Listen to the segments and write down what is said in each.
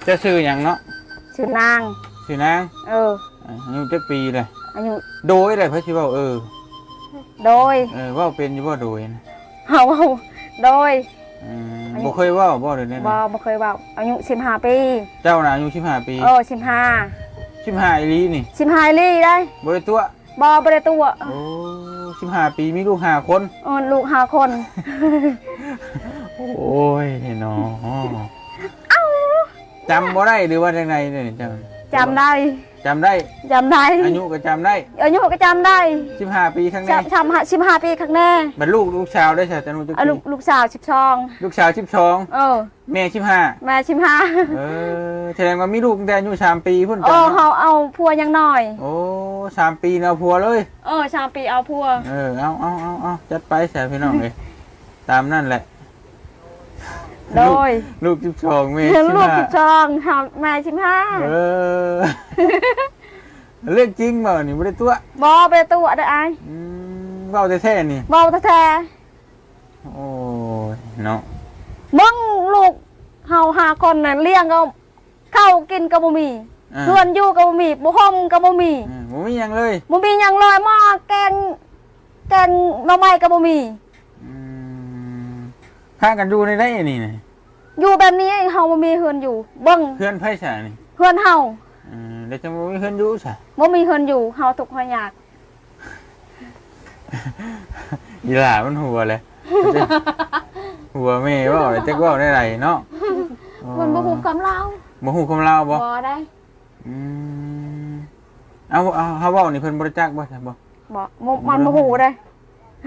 ເຈົ້າຊື່ຫຍັງເນາະ? ຊື່ນາງ. ຊື່ນາງ? ເອີ. ອາຍຸຈັກປີແຫຼະ? ອາຍຸ ໂດຍແຫຼະ ໃຜຊິເວົ້າເອີ? ໂດຍ. ເອີ ເວົ້າເປັນຢູ່ບໍ່ໂດຍນະ? ເຮົາເວົ້າໂດຍ. ອືມ ອາຍຸ ບໍ່ເຄີຍເວົ້າບໍ່ ຫຼືແນວໃດ? ບໍ່ ບໍ່ເຄີຍເວົ້າ. ອາຍຸສິບຫ້າປີ. ເຈົ້ານະອາຍຸສິບຫ້າປີ? ເອີ ສິບຫ້າ. ສິບຫ້າອີ່ຫຼີນີ້? ສິບຫ້າອີ່ຫຼີໄດ໋. ບໍ່ໄດ້ຕົວະ? ບໍ່ ບໍ່ໄດ້ຕົວະ. ໂອ້ ສິບຫ້າປີ ມີລູກຫ້າຄົນ? ເອີ ລູກຫ້າຄົນ. ໂອ້ຍເນາະ. ເອົ້າ ຈຳບໍ່ໄດ້ ຫຼືວ່າຈັ່ງໃດນີ້ເຈົ້າ? ຈຳໄດ້. ຈຳໄດ້? ຈຳໄດ້. ອາຍຸກໍຈຳໄດ້? ອາຍຸກໍຈຳໄດ້. ສິບຫ້າປີຄັກແນ່? ຈຳ ຈຳ ສິບຫ້າປີຄັກແນ່. ບັດລູກ ລູກສາວໄດ້ສະ ອາຍຸຈັກປີ? ລູກສາວສິບສອງ. ລູກສາວສິບສອງ? ເອີ. ແມ່ສິບຫ້າ? ແມ່ສິບຫ້າ. ເອີ ສະແດງວ່າມີລູກຕັ້ງແຕ່ອາຍຸສາມປີພຸ້ນ. ເອີ ເຈົ້າເນາະ? ເຮົາເອົາຜົວຍັງນ້ອຍ. ໂອ້ ສາມປີເອົາຜົວເລີຍ? ເອີ ສາມປີເອົາຜົວ. ເອີ ເອົາ ເອົາ ເອົາ ເອົາ ຈັດໄປຊະພີ່ນ້ອງເອີຍ. ຕາມນັ້ນແຫຼະ. ໂດຍ. ລູກ ລູກສິບສອງ ແມ່ສິບຫ້າ. ລູກສິບສອງ ເຮົາແມ່ສິບຫ້າ. ເອີ ເລື່ອງຈິງບໍ່ນີ້? ບໍ່ໄດ້ຕົວະ? ບໍ່ ບໍ່ໄດ້ຕົວະເດີ້ອ້າຍ. ອືມ ເວົ້າແທ້ໆນີ້? ເວົ້າແທ້ໆ. ໂອ້ຍເນາະ. ເບິ່ງລູກເຮົາຫ້າຄົນນັ້ນ ລ້ຽງກໍ ເຂົ້າກິນກໍບໍ່ມີ. ອ່າ ເຮືອນຢູ່ກໍບໍ່ມີ ຜ້າຫົ່ມກໍບໍ່ມີ. ອືມ ບໍ່ມີຫຍັງເລີຍ? ບໍ່ມີຫຍັງເລີຍ. ໝໍ້ແກງ ແກງໜໍ່ໄມ້ກໍບໍ່ມີ. ອືມ ພາກັນຢູ່ໃນໃດນີ້ນະ? ຢູ່ແບບນີ້ ເຮົາບໍ່ມີເຮືອນຢູ່. ເບິ່ງ ເຮືອນໃຜຊະນີ້? ເຮືອນເຮົາ. ອືມ ແລ້ວຈັ່ງບໍ່ມີເຮືອນຢູ່ຊະ? ບໍ່ມີເຮືອນຢູ່ ເຮົາທຸກເຮົາຍາກ. ອີຫຼ້າມັນຫົວແຫຼະ ຫົວແມ່ເວົ້າແລ້ວ ຈັກເວົ້າແນວໃດເນາະ. ເພິ່ນບໍ່ຮູ້ຄວາມລາວ. ບໍ່ຮູ້ຄວາມລາວບໍ່? ບໍ່ໄດ້. ອືມ ເອົາ ເອົາ ເຮົາເວົ້ານີ້ເພິ່ນບໍ່ຮູ້ຈັກບໍ່ຊະ? ບໍ່ ບໍ່ ມັນບໍ່ຮູ້ເດ້.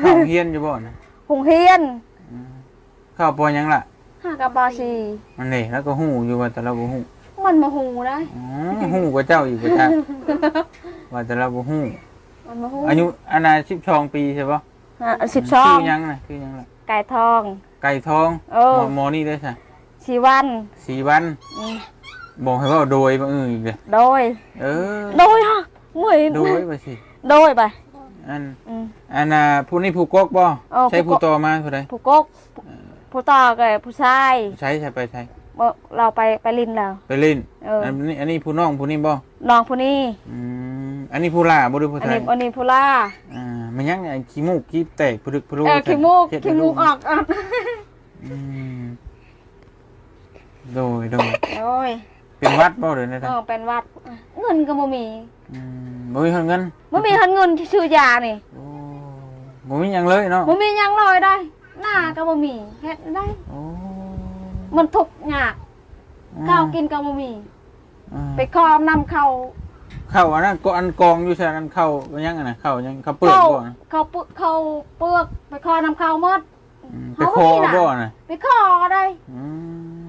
ເຂົ້າໂຮງຮຽນຢູ່ບໍ່ນະ? ໂຮງຮຽນ. ອືມ ເຂົ້າ ປ.ຫຍັງລະ? ຫາກັບ ປ.ສີ່. ອັນນີ້ລາວກໍຮູ້ຢູ່ ວ່າແຕ່ລາວບໍ່ຮູ້. ມັນບໍ່ຮູ້ໄດ໋. ອໍ ຮູ້ກວ່າເຈົ້າອີກວ່າຈັກ ວ່າແຕ່ລາວບໍ່ຮູ້. ມັນບໍ່ຮູ້. ອາຍຸອັນນ່າ ສິບສອງປີໃຊ່ບໍ່? ອ່າ ສິບສອງ. ຊື່ຫຍັງນະ? ຊື່ຫຍັງລະ? ໄກ່ທອງ. ໄກ່ທອງ. ເອີ ໝໍ ໝໍນີ້ເດ້ຊະ? ສີວັນ. ສີວັນ. ອືມ ບອກໃຫ້ເວົ້າໂດຍ ບັງເອີນອີກເດ້. ໂດຍ. ເອີ ໂດຍຫະ ເມື່ອຍ. ໂດຍວ່າຊິ ໂດຍໄປ. ອັນ ອືມ ອັນນ່າ ຜູ້ນີ້ຜູ້ກົກບໍ່? ເອີ ໃຊ່ ຜູ້ ຜູ້ ຕໍ່ມາຜູ້ໃດ? ຜູ້ກົກ. ເອີ ຜູ້ຕໍ່ກໍຜູ້ຊາຍ. ໃສ ໃສ ໄປໃສ? ບໍ່ ລາວໄປ ໄປຫຼິ້ນແລ້ວ. ໄປຫຼິ້ນ. ເອີ ອັນນີ້ ອັນນີ້ຜູ້ນ້ອງຜູ້ນີ້ບໍ່? ນ້ອງຜູ້ນີ້. ອືມ ອັນນີ້ຜູ້ຫຼ້າບໍ່ ຫຼືຜູ້ໄທ? ອັນນີ້ ອັນນີ້ຜູ້ຫຼ້າ. ອ່າ ແມ່ນຫຍັງ ຂີ້ມູກຂີ້ແຕກຜະລຶກຜະໂລ? ເອີ ຂີ້ມູກ ເຮັດໃຫ້ ຂີ້ມູກອອກ. ອືມ ໂດຍ ໂດຍ ໂດຍ. ເປັນຫວັດບໍ່ ຫຼືແນວໃດ? ເອີ ເປັນຫວັດ. ເງິນກໍບໍ່ມີ. ອືມ ບໍ່ມີເງິນ? ບໍ່ມີເງິນຊື້ຢານີ້. ໂອ້ ບໍ່ມີຫຍັງເລີຍເນາະ? ບໍ່ມີຫຍັງເລີຍໄດ໋. ນາກໍບໍ່ມີ ເຮັດໄດ້. ໂອ້ ມັນທຸກຍາກ. ອືມ ເຂົ້າກິນກໍບໍ່ມີ. ອືມ ໄປຂໍນຳເຂົາ. ເຂົ້າອັນນັ້ນ ກໍອັນກອງຢູ່ໃສ? ອັນເຂົ້າຫຍັງອັນນັ້ນ ເຂົ້າຫຍັງ? ເຂົ້າເປືອກບໍ່? ເຂົ້າເປືອກ ເຂົ້າເປືອກ ໄປຂໍນຳເຂົາໝົດ. ອືມ ໄປຂໍບໍ່ນະ? ເຮົາບໍ່ມີນະ ໄປຂໍໄດ້. ອືມ